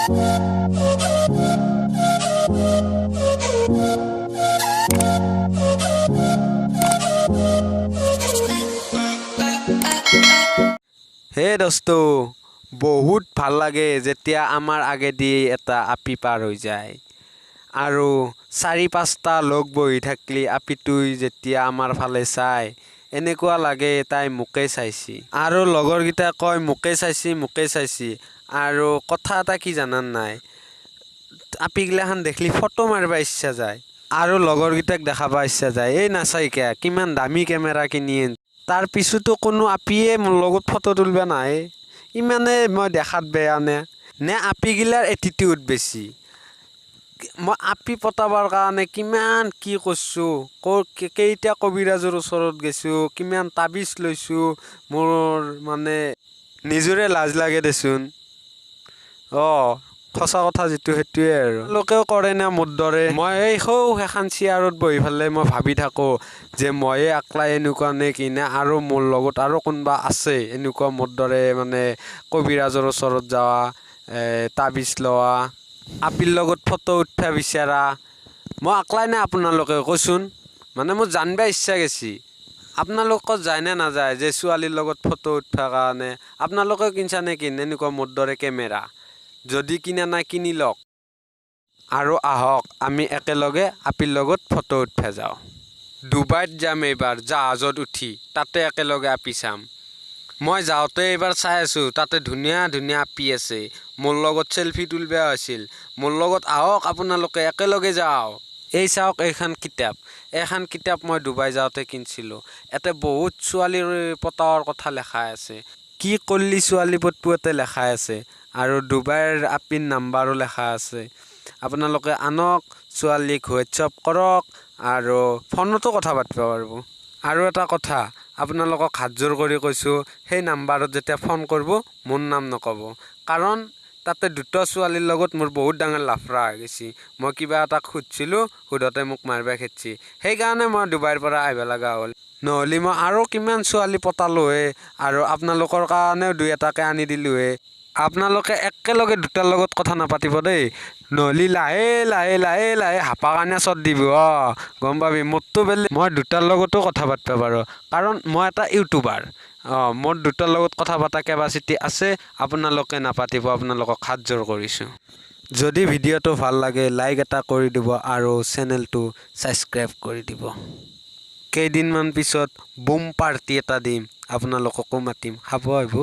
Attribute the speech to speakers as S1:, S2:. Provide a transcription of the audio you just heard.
S1: হে দোস্ত, বহুত ভাল লাগে যেতিয়া আমাৰ আগেদি এটা আপি পাৰ হৈ যায় আৰু চাৰি পাঁচটা লগ বহি থাকলি আপিটোই যেতিয়া আমাৰ ফালে চায়, এনেকুৱা লাগে তাই মোকে চাইছি। আৰু লগৰকেইটাই কয়, মোকে চাইছি, মোকে চাইছি। আৰু কথা এটা কি জানা নাই? আপিগিলাখান দেখলি ফটো মাৰিব ইচ্ছা যায় আৰু লগৰকেইটাক দেখাব ইচ্ছা যায়, এই নাচাইকা কিমান দামী কেমেৰা কিনি আন। তাৰ পিছতো কোনো আপিয়ে মোৰ লগত ফটো তুলিব নাহে। ইমানে মই দেখাত বেয়া নে নে আপিগিলাৰ এটিটিউড বেছি? মই আপি পতাবৰ কাৰণে কিমান কি কৰিছোঁ, কেইটা কবিৰাজৰ ওচৰত গৈছোঁ, কিমান তাবিজ লৈছোঁ, মোৰ মানে নিজৰে লাজ লাগে দেচোন। অঁ, সঁচা কথা যিটো সেইটোৱে আৰু। লোকেও কৰে নে মোৰ দৰে? মই এই সৌ সেইখন চেয়াৰত বহি পেলাই মই ভাবি থাকোঁ যে ময়ে আকলাই এনেকুৱা নে কি নে আৰু মোৰ লগত আৰু কোনোবা আছে এনেকুৱা মোৰ দৰে, মানে কবিৰাজৰ ওচৰত যোৱা, তাবিজ লোৱা, আপিৰ লগত ফটো উঠবা বিচৰা। মই আকলাই নে আপোনালোকে কচোন? মানে মোৰ জানিব ইচ্ছা গেছি, আপোনালোকৰ যায় নে নাযায় যে ছোৱালীৰ লগত ফটো উঠবা কাৰণে? আপোনালোকেও কিনছা নে কি এনেকুৱা মোৰ দৰে কেমেৰা? যদি কিনা নাই, কিনি লওক আৰু আহক, আমি একেলগে আপিৰ লগত ফটো উঠবা যাওঁ। ডুবাইত যাম এইবাৰ জাহাজত উঠি, তাতে একেলগে আপি চাম। মই যাওঁতে এইবাৰ চাই আছোঁ, তাতে ধুনীয়া ধুনীয়া আপি আছে। মোৰ লগত চেলফি তুলিব হৈছিল। মোৰ লগত আহক আপোনালোকে, একেলগে যাওঁ। এই চাওক এইখন কিতাপ। এইখন কিতাপ মই ডুবাই যাওঁতে কিনিছিলোঁ। ইয়াতে বহুত ছোৱালীৰ পতাৱাৰ কথা লেখা আছে, কি কৰলি ছোৱালী পতবো ইয়াতে লেখাই আছে আৰু ডুবাইৰ আপিৰ নাম্বাৰো লেখা আছে। আপোনালোকে আনক, ছোৱালীক হোৱাটছআপ কৰক আৰু ফোনতো কথা পাতিব পাৰিব। আৰু এটা কথা আপোনালোকক হাতযোৰ কৰি কৈছোঁ, সেই নাম্বাৰত যেতিয়া ফোন কৰিব মোৰ নাম নক'ব, কাৰণ তাতে দুটা ছোৱালীৰ লগত মোৰ বহুত ডাঙৰ লাফৰা হৈ গৈছে। মই কিবা এটা সুধিছিলোঁ, সোধোতে মোক মাৰিব খেদছি। সেইকাৰণে মই ডুবাইৰ পৰা আহিব লগা হ'ল। নহ'লে মই আৰু কিমান ছোৱালী পতালোহে আৰু আপোনালোকৰ কাৰণেও দুই এটাকে আনি দিলোঁহে। আপোনালোকে একেলগে দুটাৰ লগত কথা নাপাতিব দেই, নহ'লে লাহে লাহে লাহে লাহে হাপা কাৰণে চট দিব। অঁ, গম পাবি মোৰতো বেলেগ। মই দুটাৰ লগতো কথা পাতিব পাৰোঁ, কাৰণ মই এটা ইউটিউবাৰ। অঁ, মোৰ দুটাৰ লগত কথা পতা কেপাচিটি আছে। আপোনালোকে নাপাতিব, আপোনালোকক হাতযোৰ কৰিছোঁ। যদি ভিডিঅ'টো ভাল লাগে, লাইক এটা কৰি দিব আৰু চেনেলটো ছাবস্ক্ৰাইব কৰি দিব। কেইদিনমান পিছত বুম পাৰ্টি এটা দিম, আপোনালোককো মাতিম, খাব আহিব।